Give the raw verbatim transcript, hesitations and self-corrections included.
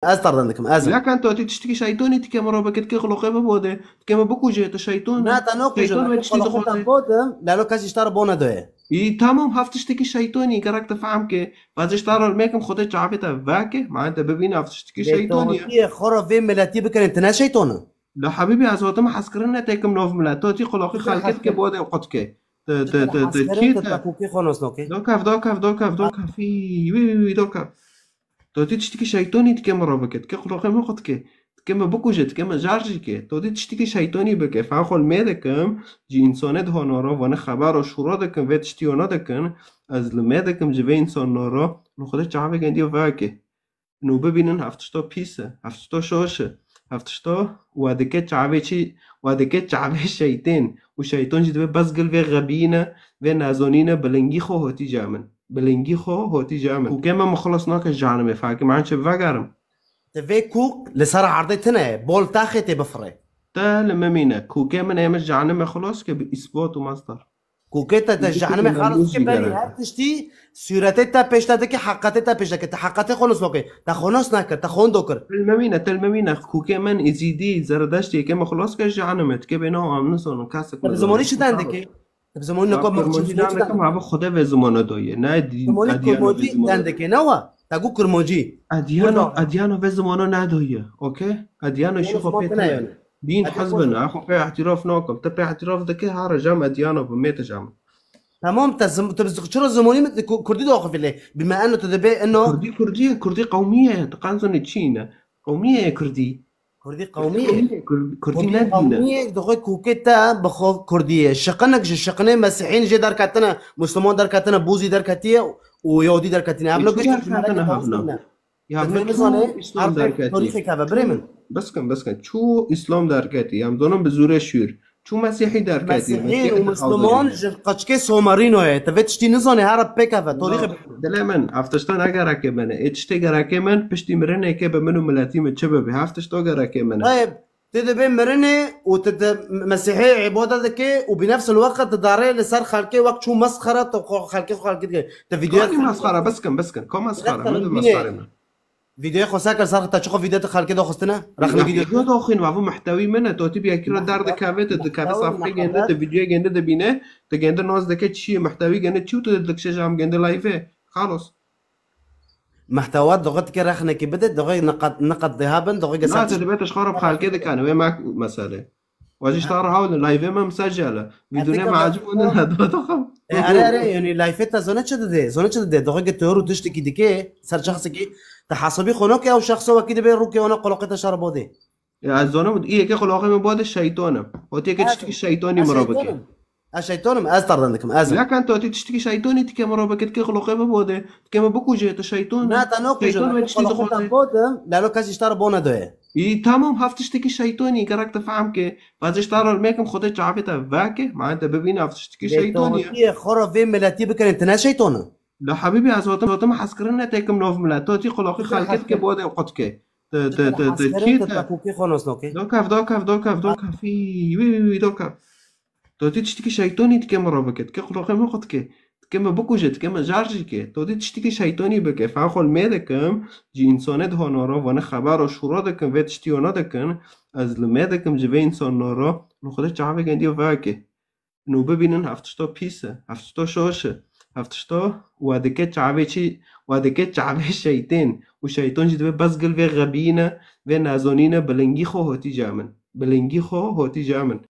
Ez tardan dikim, ez. Lekan tu tiştekî şeytonî dike min robeke dike xloqê min bode. Dike min bikuje, tu şeyton. Na, te nokuje, Şeyton ve tiştî xloqê dixwaze. Bodim, lelo kes îştar bo nedoye. Î tamam, hav tiştekî şeytonî gerek tu fehm ke. Vazê îştar rol mekim xwedê çavê te veke. Ma te bibîne hav tiştekî şeytonî. Lê tu xwe ra vê miletî bikirin, tu ne şeyton e. La hebîbî, ez hatim hezkirin netekim nov milet. Tu tî xloqê xelkê dike bode qutke. Te te te te çi te? Kûkê xwe nasnake. Dokav, dokav, dokav, dokav. Wî wî wî dokav. Totî tiştekî şeytonî dike min re bike, dike xloqê min qutke, dike min bikuje, dike min jar jî ke. Totî tiştekî şeytonî bike, fan xwe li mê dikim, ji însanê diho noro, vane xebero şûro dikim, vê tiştî ona dikin, ez li mê dikim ji vê însan noro, li xwe de çavê gendiyo veke. Nû bibînin hev tişto pîs e, hev tişto şoş e, hev tişto wa dike çavê çi, wa dike çavê şeytên û şeyton jî dibe bes gil vê xebiyîne, vê nezonîne, bilingî xwe hotî ca min. Bilingî xwe hotî ca min. Kûkê me min xilas nake ji cehenimê, fakir, man çi bivegerim? Te vê kûk li ser erdê tine ye, bol taxê tê bifire. Te li min mîne. Kûkê min ê min ji cehenimê xilas ke bi îsbot û masdar. Kûkê te te ji cehenimê xelas ke berî her tiştî sûretê te pêş te dike, heqetê te pêş dike. Te heqetê xwe nas nake. Te xwe nas nake, te xwe do kir. Te li min mîne, te li min mîne. Kûkê min, Êzîdî, Zeredeştî, yekê min xilas ke ji cehenimê. Dike bê nav em nizonin, kesek nizonin. Te bi zimanî çi den dike? Te bi zimanî neka mexçin zimanî çi dan dikim, hava Xwedê vê zimana doye. Ne dîn, Zimanî ediyana vê kurmancî zimana. Dan dike, ne wa? Te got kurmancî. Ediyana, Kurda. Ediyana vê zimana nedoye. Okey? Ediyana Ediyana şî xwe ziman pê tine tine. Yani. Dîn Ediyana hizbin, xwe- ha xwe pê îtiraf nakim. Te pê îtiraf dike, ha rejam ediyana bi mê te jam. Tamam, te zim, te bi- çira zimanî mi ku- kurdî daxivî lê? Bima eno te dibê eno. Kurdî, kurdî, kurdî qewmî ye. Te qenzonê çî ne? Qewmî ye kurdî. Kurdî qewmî ye. Kurdî, Kurdî ne dîn e. Qewmî ye, dixwe kûkê te bi xwe kurdî ye. Şiqinik ji şiqinê mesîhîn jê derketine, Musliman derketine, Bûzî derketiye û Yahudî derketine. Hevno Çi giş derketine hevno? Ya Te vê vê mizanê, çû Îslam her derketî? Tarîxê keve, birê min. Biskin, biskin. Çû Îslam derketî? Em zonin bi zûrê şûr. Çû Mesîhî derketî? Mesîhî û Misliman ji qeçkê Somerîno ye. Te vê tiştî nizanê, here pêkeve, torîxê. Dilê min, ev tişta ne gerekê min e. Ê tiştê gerekê min, piştî mirinê ke bi min û miletî min çi bibe? Ev tişta gerekê min e. Tê dibê mirinê û tu di Mesîhê îbade dike û bi nefs el-weqt tu darê li ser xelkê wek çû mesxera tu xwe xelkê xwe xelkê dike. Tu vîdeoya Kanî mesxera, biskin, biskin. Ka mesxera, min di mesxerê min. Vîdeoya xwe ser kir, ser te çiqo vîdeo tu xelkê daxistine? Rexne vîdeo. Vîdeo daxîn, ma bu muhtewî min e, to tî bi yekî re derdikeve, tu dikeve safhê gende, tu vîdeoya gende dibîne, tu gende nas dike çi ye, muhtewî gende çi û tu dikşe jam gende live. Xalos. Mehtewa doxê dike rexnekî bide, doxê niqat, niqat diha bin, doxê Na, gesa tu dibe tu ji xwe re bi xelkê dikane, wê me mesele. Wa jî ji te re hewlin, live me misajele. Vîdyoya me acib û nina do doxim. E, are, are, yani live te zone çi dide? Zone çi dide? Doxê ke teor û tiştekî dike, ser şexsekî, te hesabî xwe nake ew şexso wekî dibe rûkê ona qulaqê te şer bode. Ya, ez zonim, î yekê qulaqê min bode şeytan e. Ot yekê tiştekî şeytanî min re bike. Ez şeytan im. Ez şeytan im, ez tardan dikim, ez. Lekan tu tiştekî şeytanî dike min re bike, dike xloqê min bode, dike min bikuje, tu şeytan e. Na, te nokuje, Şeytan ve tiştî xloqê te dixwaze. Bodim, lelo kes îştar bo nedoye. Î tamam, hav tiştekî şeytanî gerek tu fehm ke. Vazê îştar rol mekim xwedê çavê te veke, ma te bibîne hav tiştekî şeytanî ye. Lê tu xwe ra vê miletî bikirin, tu ne şeytan e. La hebîbî, ez hatim, hatim hezkirin netekim nov milet. Tu tî xloqê xelkê dike bode qutke. Te, te, te, te, çi te? Kûkê xwe nasnake. Dokav, dokav, dokav, dokav. Wî, wî, wî, wî, dokav. Tu tî tiştekî şeytonî dike min re bike, dike xloqê min qutke. Dike min bikuje, dike min jar jî ke. Tu tî tiştekî şeytonî bike. Fan xwe li mê dikim, ji însanê diho noro, vane xebero şûro dikim, vê tiştî ona dikin. Ez li mê dikim ji vê însan noro, li xwe de çavê gendiyo veke. Nû bibînin hev tişto pîs e, hev tişto şoş e, hev tişto wa dike çavê çi, wa dike çavê şeytên û şeyton jî dibe bes gil vê xebiyîne, vê nezonîne, bilingî xwe hotî ca min. Bilingî xwe hotî ca min.